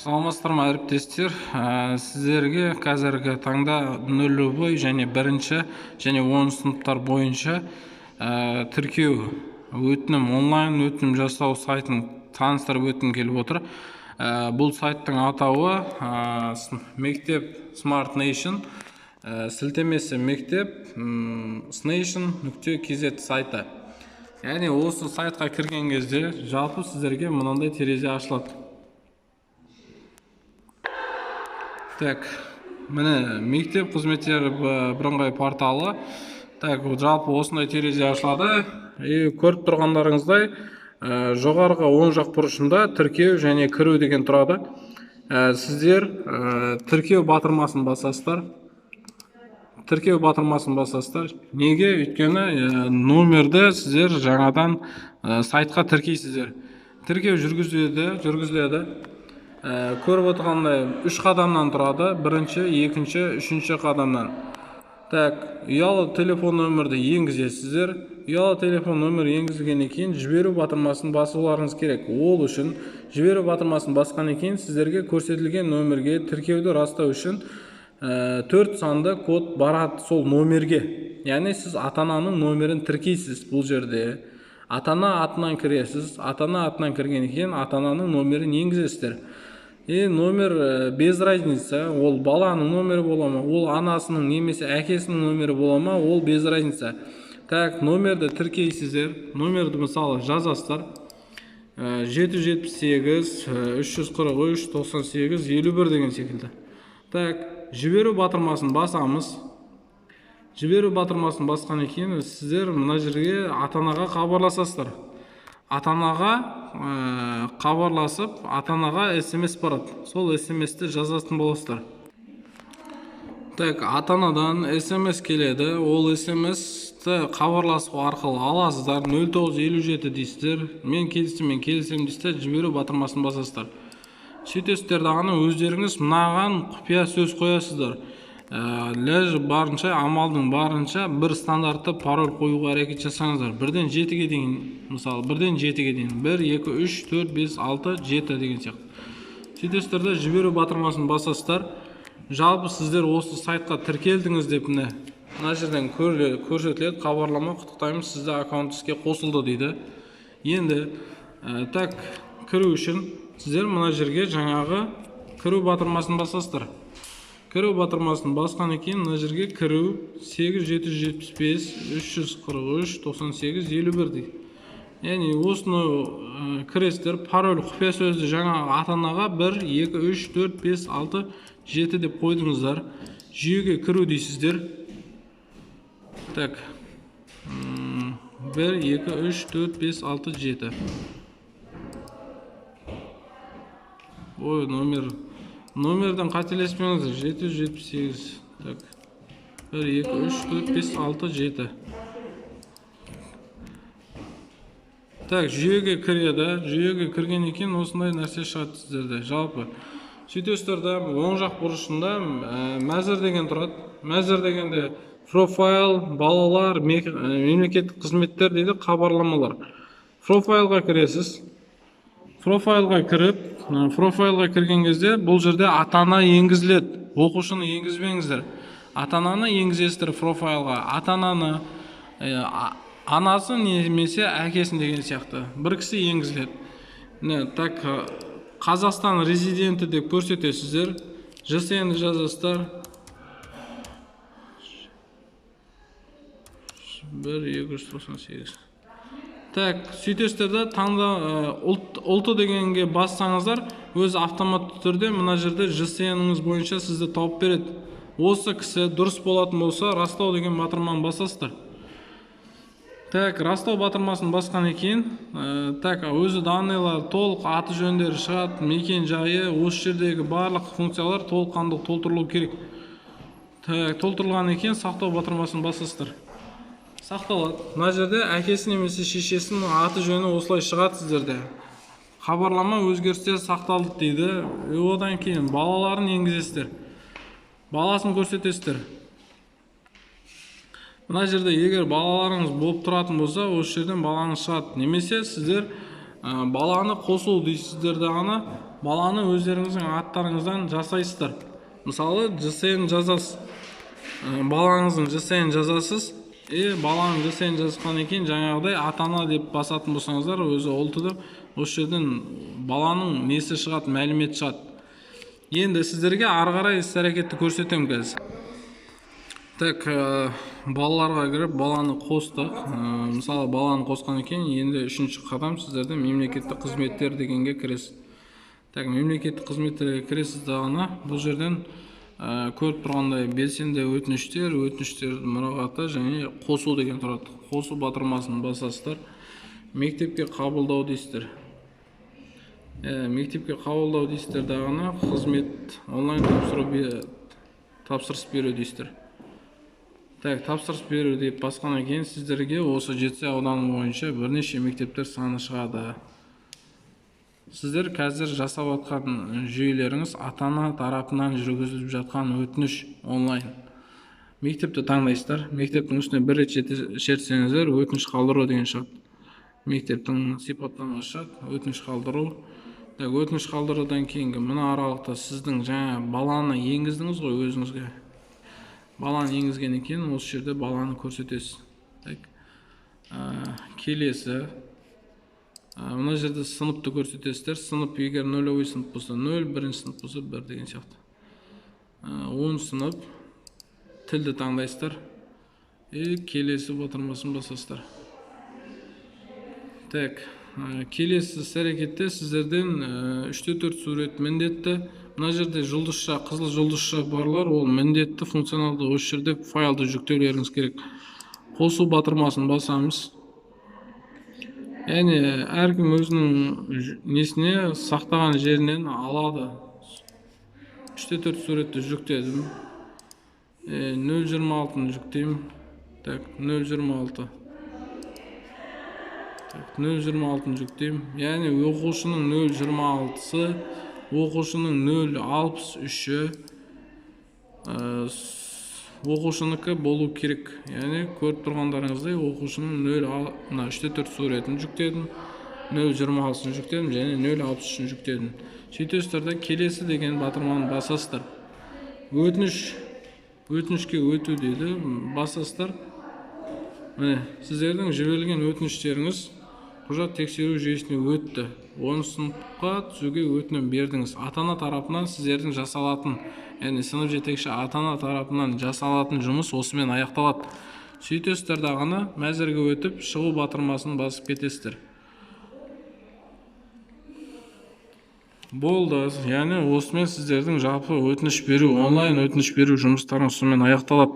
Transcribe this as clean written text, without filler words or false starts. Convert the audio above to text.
Саламатсыздар ма, әріптестер? Сіздерге қазіргі таңда нөлевой және бірінші және 10 сыныптар бойынша тіркеу өтінім, онлайн өтінім жасау сайтын таныстырып өткім келіп отыр. Бұл сайттың атауы Мектеп Smart Nation, сілтемесі мектеп snation.kz сайты. Яғни осы сайтқа кірген кезде жалпы сіздерге мынандай терезе ашылады. Так, міне мектеп қызметтері бірыңғай порталы. Так, жалпы осындай терезе ашылады. И көріп тұрғандарыңыздай, жоғарғы оң жақ бұрышында тіркеу және кіру деген тұрады. Сіздер тіркеу батырмасын басасыздар. Тіркеу батырмасын басасыздар. Неге? Өйткені номерді сіздер жаңадан сайтқа тіркейсіздер. Тіркеу жүргізіледі. Көріп отырғандай 3 қадамнан тұрады. Бірінші, екінші, үшінші қадамнан. Так, ұялы телефон нөмірді енгізесіздер. Ұялы телефон нөмірі енгізілгеннен кейін жіберу батырмасын басуларыңыз керек. Ол үшін жіберу батырмасын басқаннан кейін сіздерге көрсетілген нөмірге тіркеуді растау үшін 4 санды код барады сол номерге. Яғни сіз ата-ананың номерін тіркейсіз бұл жерде. Ата-ана атынан кіресіз. Ата-ана атынан кіргеннен кейін ата-ананың номерін енгізесіздер. И номер без разница, ол баланың номері бола ма, ол анасының немесе әкесінің номері бола ма, ол без разница. Так, номерді тіркейсіздер. Номерді мысалы жазасыздар. 778, 343, 98, 51 деген секілді. Так, жіберу батырмасын басамыз. Жіберу батырмасын басқаннан кейін сіздер мына жерге ата-анаға хабарласасыздар. Ата-анаға хабарласып, ата-анаға СМС барады. Сол СМС-ті жазатын боласыздар. Так, ата-анадан СМС келеді. Ол СМС-ті хабарласу арқылы аласыздар. Нөл тоғыз елу жеті дейсіздер. Мен келістім, мен келісемін дейсіздер. Жіберу батырмасын басасыздар. Сөйтесіздер дағыны өздеріңіз мынаған құпия сөз қоясыздар. Ләж барынша, амалдың барынша бір стандартты пароль қоюға әрекет жасаңыздар. Бірден жетіге дейін, мысалы, бірден жетіге дейін. 1, 2, 3, 4, 5, 6, 7 деген сияқты. Сөйтесіздер де жіберу батырмасын басасыздар. Жалпы сіздер осы сайтқа тіркелдіңіз деп міне мына жерден көрсетіледі. Хабарлама, құттықтаймыз, сізде аккаунт іске қосылды дейді. Енді, так, кіру үшін сіздер мына жерге жаңағы кіру батырмасын басасыздар. Кіру батырмасын басқаннан кейін мына жерге кіру сегіз жеті жүз жетпіс бес, үш жүз қырық үш, тоқсан сегіз, елу бір дейді. Яғни осыны кіресіздер, пароль құпия сөзді жаңағы ата-анаға 1, 2, 3, 4, 5, 6, 7 деп қойдыңыздар. Жүйеге кіру дейсіздер. Так, 1, 2, 3, 4, 5, 6, 7. Ой, номер. Номерден қателеспеңіздер. Жеті жүз жетпіс сегіз. Так. 1, 2, 3, 4, 5, 6, 7. Так, жүйеге кіреді. Жүйеге кіргеннен кейін осындай нәрсе шығады сіздерде. Жалпы. Сөйтесіздер де, оң жақ бұрышында мәзір деген тұрады. Мәзір дегенде профайл, балалар, мемлекеттік қызметтер дейді, хабарламалар. Профайлға кіресіз. Профайлға кіріп, профайлға кірген кезде бұл жерде ата-ана енгізіледі. Оқушыны енгізбеңіздер. Ата-ананы енгізесіздер профайлға. Ата-ананы, анасы немесе әкесін деген сияқты. Бір кісі енгізіледі. Міне, так, Қазақстан резиденті деп көрсетесіздер. ЖСН жазасыздар. 1, екі жүз тоқсан сегіз. Так, сөйтесіздер де, таңда, ұлты дегенге бассаңыздар, өз автоматты түрде мына жерде Ж С Н-іңіз бойынша сізді тауып береді. Осы кісі дұрыс болатын болса, растау деген батырманы басасыздар. Так, растау батырмасын басқаннан кейін, так, өзі данныйлар толық, аты жөндері шығады, мекен жайы, осы жердегі барлық функциялар толыққанды толтырылу керек. Так, толтырылғаннан кейін сақтау батырмасын басасыздар. Сақталады. Мына жерде әкесі немесе шешесінің аты жөні осылай шығады сіздерде. Хабарлама өзгерістер сақталды дейді. Одан кейін балаларын енгізесіздер. Баласын көрсетесіздер. Мына жерде егер балаларыңыз болып тұратын болса, осы жерден балаңыз шығады. Немесе сіздер баланы қосу дейсіздер дағыны, Баланы өздеріңіздің аттарыңыздан жасайсыздар. Мысалы, ЖСН жазасыз. Балаңыздың ЖСН жазасыз. Баланың ЖСН жазғаннан кейін жаңағыдай ата-ана деп басатын болсаңыздар, өзі ұлты деп осы жерден баланың несі шығады, мәлімет шығады. Енді сіздерге ары қарай іс-әрекетті көрсетемін қазір. Так, балаларға кіріп баланы қостық. Мысалы, баланы қосқаннан кейін енді үшінші қадам сіздерде мемлекеттік қызметтер дегенге кіресіз. Так, мемлекеттік қызметтерге кіресіз дағыны бұл жерден көріп тұрғандай белсенді өтініштер, өтініштер мұрағаты және қосу деген тұрады. Қосу батырмасын басасыздар. Мектепке қабылдау дейсіздер. Мектепке қабылдау дейсіздер дағыны қызмет онлайн тапсырыс беру дейсіздер. Так, тапсырыс беру деп басқаннан кейін сіздерге осы Жетісай ауданы бойынша бірнеше мектептер саны шығады. Сіздер қазір жасап жатқан жүйелеріңіз ата-ана тарапынан жүргізіліп жатқан өтініш онлайн. Мектепті таңдайсыздар. Мектептің үстіне бір рет шертсеңіздер, өтініш қалдыру деген шығады. Мектептің сипаттамасы шығады, өтініш қалдыру. Так, өтініш қалдырудан кейінгі мына аралықта сіздің жаңа баланы енгіздіңіз ғой өзіңізге. Баланы енгізгеннен кейін осы жерде баланы көрсетесіз. Так, келесі. Мына жерде сыныпты көрсетесіздер. Сынып егер нөлевой сынып болса 0, бірінші сынып болса 1 деген сияқты. 10 сынып, тілді таңдайсыздар. Келесі батырмасын басасыздар. Так, келесі іс-әрекетте сіздерден 3-4 сурет міндетті. Мына жерде жұлдызша, қызыл жұлдызша барлар, ол міндетті функционалды осы жерде файлды жүктеулеріңіз керек. Қосу батырмасын басамыз. Яғни әркім өзінің несіне сақтаған жерінен алады. 3-4 суретті жүктедім. 0,26-ны жүктеймін. Так, 0,26. Так, 0,26-ны жүктеймін. Яғни оқушының 0,26-сы, оқушының 0,63-і, оқушынікі болу керек. Яғни көріп тұрғандарыңыздай оқушының мына 3-4 суретін жүктедім, 0,26-сын жүктедім және 0,63-ін жүктедім. Сөйтесіздер де келесі деген батырманы басасыздар. Өтінішке өту дейді, басасыздар. Міне, сіздердің жіберілген өтініштеріңіз құжат тексеру жүйесіне өтті. 10 сыныпқа түсуге өтінім бердіңіз. Ата-ана тарапынан сіздердің жасалатын, яғни сынып жетекші ата-ана тарапынан жасалатын жұмыс осымен аяқталады. Сөйтесіздер дағыны мәзірге өтіп, шығу батырмасын басып кетесіздер. Болды. Яғни осымен сіздердің жалпы өтініш беру, онлайн өтініш беру жұмыстарыңыз сонымен аяқталады.